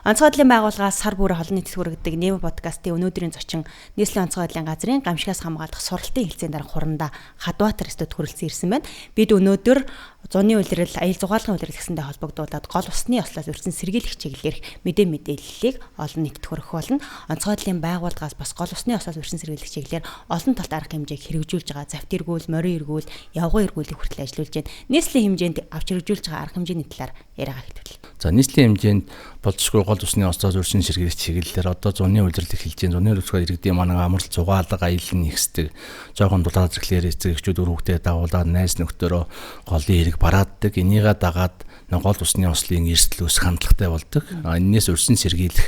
Онцгой байдлын байгууллагаас сар бүр олон нийтэд хүргэдэг Нэвэ подкастын өнөөдрийн зочин нийслэлийн онцгой байдлын газрын гамшигаас хамгаалах сургалтын хэлцээний дарга Хурандаа Хадбаатар студ хүрэлцэн ирсэн байна. Бид өнөөдөр зуны улирал, аял зугаалгын улирал гэсэндээ холбогдуулаад гол усны ослоос урьдчилан сэргийлэх чиглэлээр мэдээллийг олон нийтэд хүргэх болно. Онцгой байдлын байгууллагаас бас гол усны ослоос урьдчилан сэргийлэх чиглэлээр олон талт арга хэмжээг хэрэгжүүлж байгаа. Завт эргүүл, морин эргүүл, явган эргүүлийг хүртэл ажиллуулж байна. Нийслэлийн хэмжээнд авч хэрэгжүүлж байгаа арга хэмжээний талаар яриагаа хэлвэл. За, нийслэлийн хэмжээнд болзошгүй гол усны ослоос урьдчилан сэргийлэх чиглэлээр одоо зуны улирал эхэлж байна. Зуны улирал иргэдийн манай амралт зугаалга аялал нь ихсдэг. Жохон дулаа зэрэглэр эцэг эхчүүд үр хүүхдээ дагуулаад найз нөхдөөрөө голын эрэг барааддаг. Энийгээ дагаад гол усны ослын эрсдэл өсөх хандлагатай болдог. Энээс урьдчилан сэргийлэх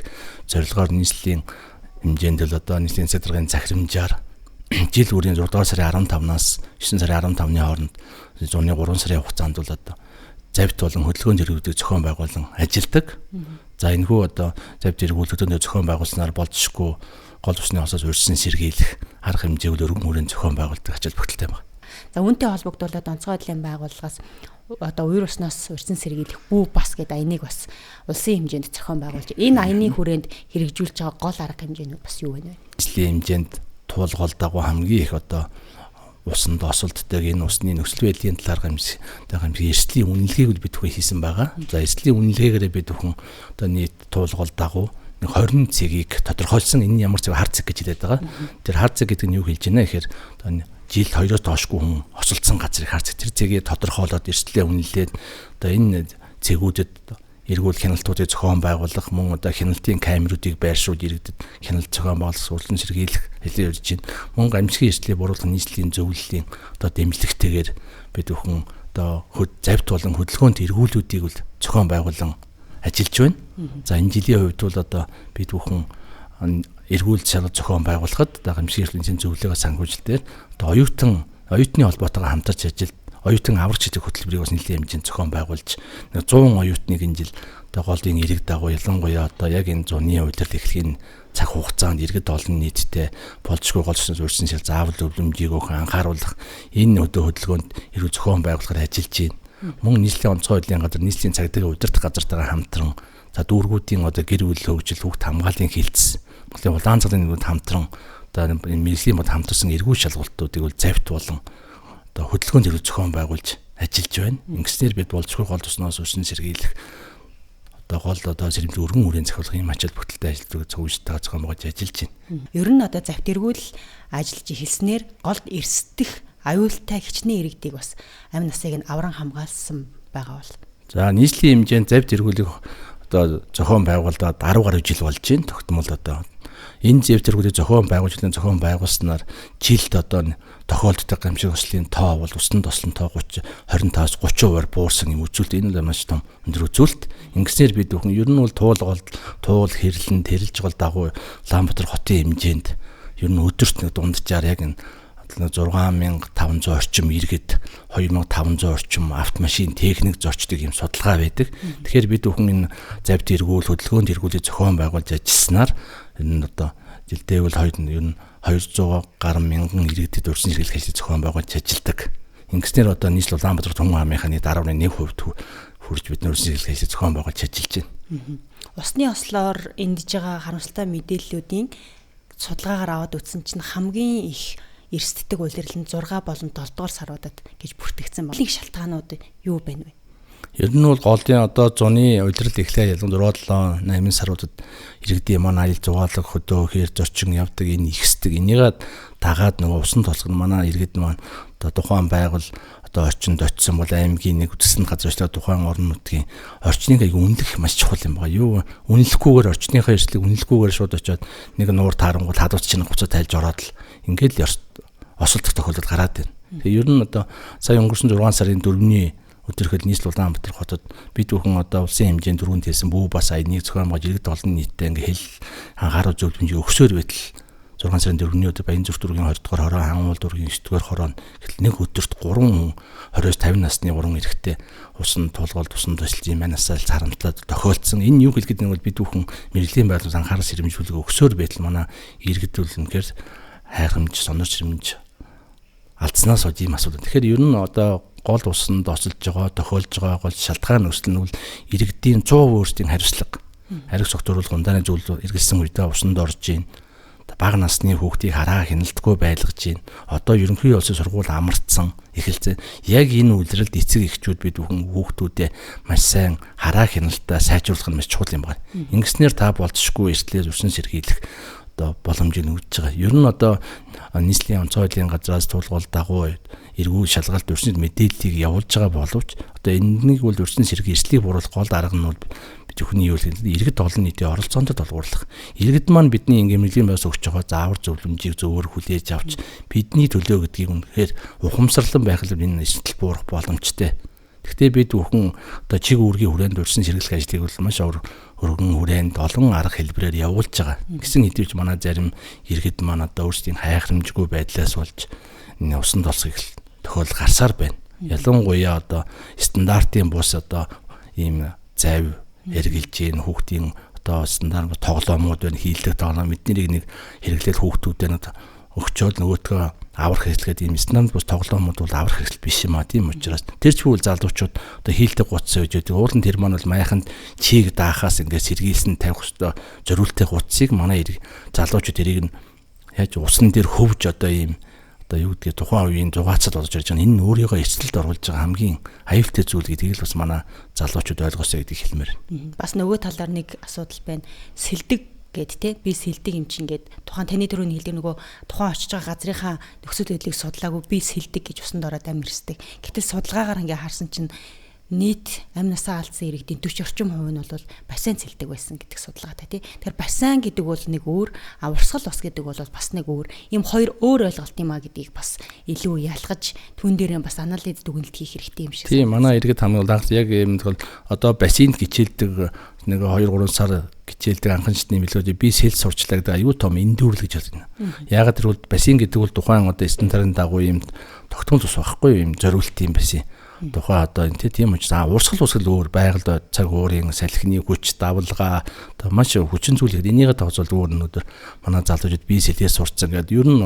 зорилгоор нийслэлийн хэмжээнд л одоо нийслэлийн засаг даргын захирамжаар жил бүрийн 6 дугаар сарын 15-наас 9 сарын 15-ны хооронд зуны 3 сарын хугацаанд бол одоо завт болон хөдөлгөөн зэргүүдийг зохион байгуулан ажилладаг. За, энэхүү одоо завт эргүүл хөдөлгөөнд зохион байгуулснаар болзошгүй гол усны осоос урьдчилан сэргийлэх арга хэмжээг өргөн хүрээнд зохион байгуулдаг ач холбогдолтой байна. За, үүнтэй холбогдуулаад онцгой байдлын байгууллагаас одоо үер усноос урьдчилан сэргийлэх бүү бас гэдэг аяныг бас улсын хэмжээнд зохион байгуулж, энэ аяны хүрээнд хэрэгжүүлж байгаа гол арга хэмжээнүүд бас юу вэ? Нийслэлийн хэмжээнд туулгол дагуу хамгийн их одоо усанд осолддог энэ усны нөхцөл байдлын талаар гамшиг эрсдлийн үнэлгээг бид бүхэн хийсэн байгаа. За, эрсдлийн үнэлгээгээрээ бид бүхэн одоо нийт туулгол дагуу нэг 20 цэгийг тодорхойлсон. Энэ ямар цэг, хар цэг гэж хэлээд байгаа. Тэр хар цэг гэдэг нь юу хэлж байна гэхээр одоо жилд 2-оос доошгүй хүн осолдсон газрыг хар цэг, тэр цэгийг тодорхойлоод эрсдлээ үнэлээд одоо энэ цэгүүдэд эргүүл хяналтуудыг зохион байгуулах, мөн одоо хяналтын камеруудыг байршуулж иргэдэд хяналт зохион байгуулах, сургалтын сэргийлэх хэлээ явж байна. Мөн гамшигын эрсдлийг бууруулах нийслэлийн зөвлөлийн одоо дэмжлэгтэйгээр бид бүхэн одоо завт болон хөдөлгөөнт эргүүлүүдийг бол зохион байгуулан ажиллаж байна. За, энэ жилийн хувьд бол одоо бид бүхэн эргүүл шалгалт зохион байгуулахад одоо гамшигын эрсдлийн зөвлөгөө санхүүжилтээр одоо оюутны холбоотойгоо хамтарч ажиллаж оюутан аврагч гэдэг хөтөлбөрийг бас нэлээд хэмжээнд зохион байгуулж 100 оюутныг энэ жил одоо голын эрэг дагуу, ялангуяа одоо яг энэ зуны улирал эхлэхийн цаг хугацаанд иргэд олон нийтдээ болзошгүй гол усны урьдчилан сэргийлэх заавал өвлөмжийг өгөх, анхааруулах энэ өдөө хөдөлгөөнд эргүү зохион байгуулахаар ажиллаж байна. Мөн нийслэлийн онцгой байдлын газар, нийслэлийн цагдаагийн удирдах газартайгаа хамтран, за, дүүргүүдийн одоо гэр бүл хөгжил, хүүхд хамгааллын хилцс, Монголын улаан цаглын нэгүүд хамтран одоо энэ мэргэжлийн бод хамтарсан эргүү шалгалтуудыг бол завт болон одоо хөдөлгөөн зэрэг зохион байгуулж ажиллаж байна. Ингэснээр бид болзошгүй гол усноос урьдчилан сэргийлэх одоо гол одоо сэрэмжлэг өргөн хүрээнд зохиолох юм ач холбогдолтой ажилтнууд цугштай зохион байгуулж ажиллаж байна. Ер нь одоо завт эргүүл ажиллаж эхэлснээр голд эрсдэх аюултай хичнээн иргэдийг бас амь насыг нь авран хамгаалсан байгаа бол. За, нийслэлийн хэмжээнд завт эргүүлийг одоо зохион байгуулаад 10 гаруй жил болж байна. Тогтмол одоо энэ завт эргүүлийг зохион байгуулж, зохион байгуулснаар жилд одоо тохиолддог гамшиг ослын тоо бол усан тослон тоо 30 25-аас 30% буурсан юм үзүүлэлт. Энэ бол маш том өндөр үзүүлэлт. Ингэснээр бид бүхэн ер нь бол туул гол туул хэрлэн тэрэлж гол дагуу Улаанбаатар хотын хэмжээнд ер нь өдөрт нэг дунджаар яг энэ 6500 орчим иргэд, 2500 орчим автомашин, техник зорчдог юм судалгаа байдаг. Тэгэхээр бид бүхэн энэ завт эргүүл, хөдөлгөөнд эргүүлийг зохион байгуулж ажилласнаар энэ одоо жилдээ бол ер нь 200 гаруй мянган иргэдэд урьдчилан сэргийлэх ажлыг зохион байгуулж ажилладаг. Ингэснээр одоо нийслэл Улаанбаатар түмэн аймынхаа нийт 10.1% хүрж бид нар урьдчилан сэргийлэх ажлыг зохион байгуулж ажиллаж байна. Усны ослоор эндэж байгаа харамсалтай мэдээллүүдийн судалгаагаар аваад үзсэн чинь хамгийн их эрсддэг улирал нь 6 болон 7 дугаар саруудад гэж бүртгэгдсэн байна. Нэг шалтгаанууд юу байна вэ? Ер нь бол голын одоо зуны улирал эхлээ ялангуяа 6, 7, 8 саруудад иргэдийн манай аял зугаалга, хөдөө хээр зочин явдаг, энэ ихсдэг. Энийгээ дагаад нөгөө усан толгой манай иргэд маань одоо тухайн байгал одоо орчинд очисон бол аймгийн нэг үзэсгэлэнт газар очилоо тухайн орон нутгийн орчныг аяг үнэлэх маш чухал юм байна. Юу үнэлэхгүйгээр, орчныхаа эрсдлийг үнэлэхгүйгээр шууд очиод нэг нуур таарангуул хадууц чинь хуцаа тайлж ороод л ингээд л осолдох тохиолдол гараад байна. Тэгээ ер нь одоо сая өнгөрсөн 6 сарын 4-ний өдөрхөл нийслэл Улаанбаатар хотод бид бүхэн одоо улсын хэмжээнд дөрвөн хэлсэн бүү бас аяныг зохион байгуулж иргэд олон нийтдээ ингээ хэл анхаарал зөвлөмж өгсөөр байтал 6 сарын 4-ний өдөр Баян зүрх дүүргийн 20 дугаар хороо, Хануул дүүргийн 9 дугаар хороо гэхэл нэг өдөрт 3 хүн, 20-50 насны 3 эрэгтэй усан тулгаал тусан тусалж юм насаа царамтлаад тохиолдсон. Энэ юу хэлгээд нэг бол бид бүхэн мэргэжлийн байдлаас анхаарал сэрэмжлүүлэг өгсөөр байтал манай иргэд үл үнэхээр хайхрамж, сонорч сэрэмж алдснаас болж ийм асуудал. Тэгэхээр ер нь одоо гол усанд осолж байгаа, тохиолж байгаа гол шалтгаан нөхцөл нь бол иргэдийн 100% өөрсдийн хариуцлага. Ариг согтууруулах ундааны зүйл эргэлсэн үедээ усанд орж гин. Бага насны хүүхдийг хараа хяналтгүй байлгаж гин. Одоо ерөнхий улсын сургууль амарцсан эхэлсэн. Яг энэ үйлрэлд эцэг эхчүүд бид бүхэн хүүхдүүдээ маш сайн хараа хяналтаа сайжруулах нь маш чухал юм байна. Ингэснээр та болцсохгүй эрсдлээс өрсөн сэргийлэх одоо боломжийг нүүдэж байгаа. Ер нь одоо нийслэлийн онцгой байдлын газраас тулгуул дагуу эргүү шалгалт өрсөнд мэдээллийг явуулж байгаа боловч одоо энэнийг бол өрсөн сэргий эрсдлийг бууруулах гол арга нь бол бид бүхний юу л иргэд олон нийтийн оролцоонд тулгуурлах. Иргэд маань бидний ингийн байс өгч байгаа заавар зөвлөмжийг зөвөр хүлээж авч бидний төлөө гэдгийг үнэхээр ухамсарлан байх л энэ эрсдэл буурах боломжтой. Гэхдээ бид бүхэн одоо чиг үүргийн хүрээнд өрсөн сэргийлэх ажлыг бол маш өргөн хүрээнд олон арга хэлбэрээр явуулж байгаа. Гэсэн хэдий ч манай зарим иргэд маань одоо өөрсдийн хайхрамжгүй байдлаас болж энэ усан долсыг тохиол гарсаар байна. Ялангуяа одоо стандартын бус одоо ийм зайв эргэлж гин хүүхдийн одоо стандарт тоглоомууд байна, хийлдэг тоглоом эднэрийг нэг хэрэглээд хүүхдүүдэд нэг өгчөөл нөгөөтгөө аврах хэрэглээд ийм стандарт бус тоглоомууд бол аврах хэрэгсэл биш юм а. Тийм учраас тэр ч бүл залуучууд одоо хийлдэг гутсан гэж байдаг. Уулын тэр маань бол майханд чийг даахаас ингээд сэргийлсэн тавих ёстой зориултын гутсыг манай залуучууд тэрийг нь яаж усан дээр хөвж одоо ийм одоо юу гэдгийг тухайн үеийн зугаацал болж ирж байгаа. Энэ нь өөрийгөө эрсдэлд оруулж байгаа хамгийн аюултай зүйл гэдгийг л бас манай залуучууд ойлгосоо гэдгийг хэлмээр. Бас нөгөө талаар нэг асуудал байна. Сэлдэг гэд те би сэлдэг юм чинь гэд тухайн таны түрүүний хэлдэг нөгөө тухайн очиж байгаа газрынхаа нөхцөл байдлыг судлаагүй би сэлдэг гэж усанд ороод амь эрсдэг. Гэтэл судалгаагаар ингээ харсан чинь нийт амь насаа алдсан иргэдийн 40 орчим хувь нь бол бассейн сэлдэг байсан гэдэг судалгаатай тий. Тэгэхээр бассейн гэдэг бол нэг өөр, а урсгал ус гэдэг бол бас нэг өөр. Ийм хоёр өөр ойлголт юм а гэдгийг бас илүү ялгаж түн дээрээ бас анализ дүгнэлт хийх хэрэгтэй юм шиг. Тийм, манай иргэд хамгаалах яг ийм бол одоо бассейнд гिचээлдэг нэг 2-3 сар гिचээлдэг анхан шатны мэлгүүд би сэл сурчлаа гэдэг аюу том эндүүрэл гэж байна. Яагаад гэвэл бассейн гэдэг бол тухайн одоо стандартын дагуу ийм тогтмол ус байхгүй юм зориулт юм бассейн. Тухайн одоо энэ тийм учраас урсгал усгал өөр байгальд цаг уурын салхины хүч давлгаа одоо маш хүчин зүйл энийг тооцоол өөр өнөөдөр манай залуучууд би сэлээс сурцсан гэдэг ер нь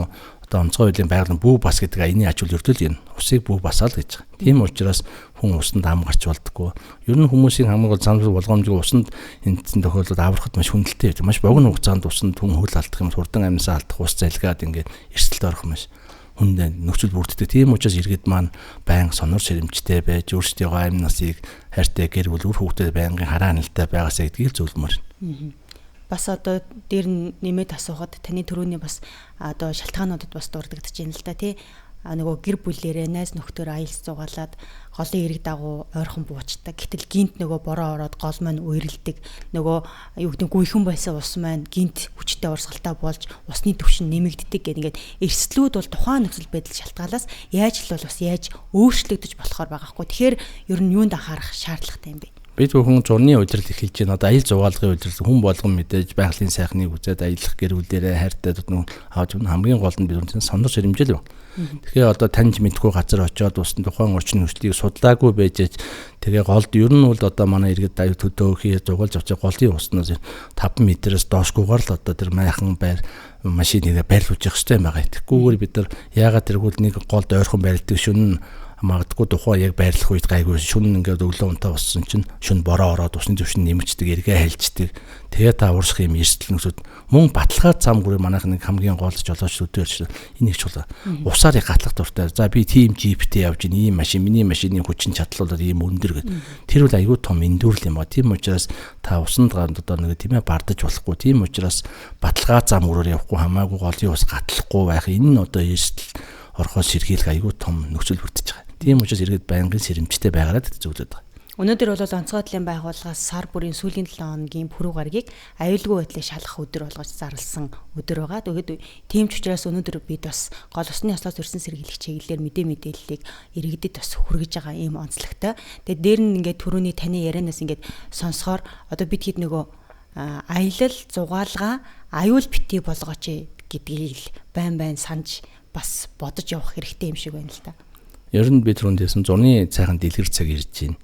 одоо онцгой байдлын байгаль бүү бас гэдэг энэний ач холбогдол өртөл энэ усыг бүү басаал гэж байгаа. Тийм учраас хүн усанд ам гарч болдгоо. Ер нь хүмүүсийн хамгийн гол санал болгоомжгүй усанд энэсэн тохиолдолд аврахад маш хүндэлтэй байдаг. Маш богино хугацаанд усанд хүн хөл алдах юм хурдан амьсаа алдах ус залгаад ингээд эрсдэлд орох маш хүнд нөхцөл бүрддэг. Тийм учраас иргэд маань байнга сонор сэрэмжтэй байж өөрсдийнхөө амь насыг хайртай гэр бүл үр хүүхдэд байнгын хараа хяналттай байгаасаа гэдгийг зөвлөмөр. Бас одоо дээр нь нэмээд асуухад таны түрүүний бас одоо шалтгаануудад бас дурддагдаж байна л да тий. Нөгөө гэр бүлээрээ найз нөхдөөр аялал зугаалаад голын эрэг дагуу ойрхон буучдаг. Гэтэл гинт нөгөө бороо ороод гол маань уйрэлдэг. Нөгөө юу гэдэг нь гүйхэн байсан ус маань гинт хүчтэй урсгалтай болж усны түвшин нэмэгддэг гэх ингээд эрсдлүүд бол тухайн нөхцөл байдал шалтгаалаас яаж л бол бас яаж өөрчлөгдөж болохоор байгаа хгүй. Тэгэхээр ер нь юунд анхаарах шаардлагатай юм бэ? Бид бүхэн зурны удирдал эхэлж байна. Одоо аялал зугаалгын удирдал хүн болгон мэдээж байгалийн сайхныг үзээд аялах гэр бүлээрээ хайртай нүг авч өгнө. Хамгийн гол нь бид бүхэн сонор сэрэмжэл байна. Тэгэхээр одоо таньж мэдгүй газар очиод усан тухайн орчин нөхцөлийг судлаагүй байж тэгээ голд ер нь бол одоо манай иргэд аюу төдөө хий зугаалж авчаа голын уснаас 5 метрээс доошгүйгээр л одоо тэр майхан байр машиныг байрлуулж явах хэрэгтэй байгаа. Тэгхгүйгээр бид нар яагаад тэргүүл нэг голд ойрхон байрладаг шөнө магадгүй тухайн яг байрлах үед гайгүй шүн ингээд өглөө унтаа боссон чинь шүн бороо ороод усны түвшин нэмэгддэг, эргээ хальждаг. Тэгээ та уурсах юм эрсдэл нөхцөд мөн баталгаа зам гүрээ манайх нэг хамгийн гол жолооч өдөр энэ их чухал. Усаар гатлах дуртай. За би тийм джиптэй явж ин ийм машин миний машины хүчин чадал бол ийм өндөр гэд. Тэр бол айгүй том эндүрэл юм ба. Тийм учраас та усанд одоо нэг тийм бардаж болохгүй. Тийм учраас баталгаа зам гүрээр явахгүй хамаагүй голын ус гатлахгүй байх. Энэ нь одоо эрсдэл орхоос сэргийлэх айгүй том нөхцөл бүрдэж байгаа. Тийм учраас иргэд байнгын сэрэмжтэй байгаарай гэж зөвлөд байгаа. Өнөөдөр бол онцгой байдлын байгууллагаас сар бүрийн сүүлийн 7 хоногийн пүрэв гарагийг аюулгүй байдлыг шалгах өдөр болгож зарласан өдөр байгаа. Тэгээд тийм ч учраас өнөөдөр бид бас гол усны ослоос өрсөн сэргийлэх чиглэлээр мэдээллийг иргэдэд бас хүргэж байгаа ийм онцлогтой. Тэгээд дээр нь ингээд түрүүний таны ярианаас ингээд сонсохоор одоо бид хэд нөгөө аялал зугаалгаа аюул битгий болгооч гэдгийг л байн санаж бас бодож явах хэрэгтэй юм шиг байна л та. Ер нь бид түрүүнд хэлсэн зуны сайхан дэлгэр цаг ирж байна.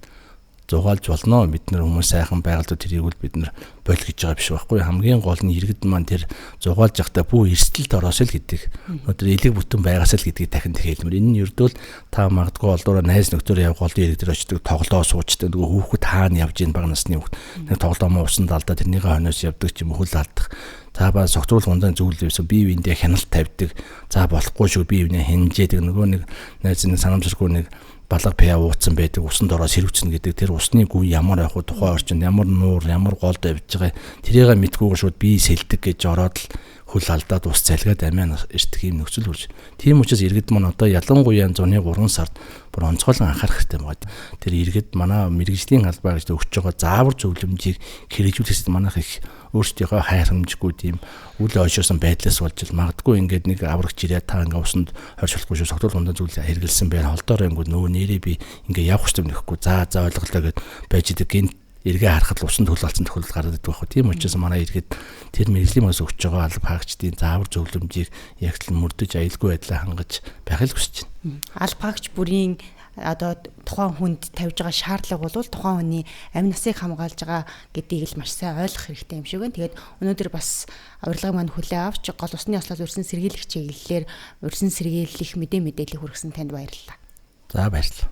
Зугаалж болно. Бид нар хүмүүс сайхан байгальд тэрийг бол бид нар боль гэж байгаа биш байхгүй. Хамгийн гол нь иргэд маань тэр зугаалж явахдаа бүү эрсдэлд ороосой л гэдэг. Өнөөдөр элэг бүтэн байгаасай л гэдгийг дахин хэлмээр. Энэ нь ердөөл та магадгүй олдоороо найз нөхдөр явах голын ирэг дээр очдог, тоглоо суучдаг. Нөгөө хүүхэд хаана явж ийн бага насны хүүхэд. Нэг тоглоомоо усанд алдаа тэрнийхээ хойноос явдаг ч юм уу, хөл алдах. За ба согтруулах ундаан зүйл ерөөсөө бие биендээ хяналт тавьдаг. За болохгүй шүү, бие биенээ хинжээдэг. Нөгөө нэг найз нэг санамсаргүй нэг балга пиа ууцсан байдаг, усанд ороо сэрвцэн гэдэг тэр усны гүн ямар байх вэ, тухайн орчинд ямар нуур, ямар голд авж байгаа тэрийг мэдгүйгээр шууд бие сэлдэг гэж ороод л хөл алдаад ус залгаад амиа эртэх юм нөхцөл үрж. Тийм учраас иргэд маань одоо ялангуяа зуны 3 сард бүр онцгойлон анхаарах хэрэгтэй байна. Тэр иргэд манай мэргэжлийн албаа гэж өгч байгаа заавар зөвлөмжийг хэрэгжүүлэхээс манайх их өөрсдийнхөө хайрамжгүй тийм үл ойшоосон байдлаас болж л магадгүй ингээд нэг аврагч ирээ та ингээ усанд хорь шулахгүй шүү, согтуул хундаа зүйл хэрэгэлсэн байх холдоор ингүү нөө нэрээ би ингээ явах хэрэгтэй нөхгүй за за ойлголоо гэд байж идэг гинт эргээ харахад усанд хөл алдсан тохиолдол гараад идэх байхгүй. Тийм учраас манай иргэд тэр мэргэжлийн мас өгч байгаа алба хаагчдын заавар зөвлөмжийг яг л мөрдөж аюулгүй байдлаа хангаж байхыг хүсэж байна. Алба хаагч бүрийн одоо тухайн хүнд тавьж байгаа шаардлага бол тухайн хүний амь насыг хамгаалж байгаа гэдгийг л маш сайн ойлгох хэрэгтэй юм шиг байна. Тэгээд өнөөдөр бас урилгыг маань хүлээн авч гол усны ослоос урьдчилан сэргийлэх чиглэлээр урьдчилан сэргийлэх мэдээллийг хүргэсэн танд баярлалаа. За баярлалаа.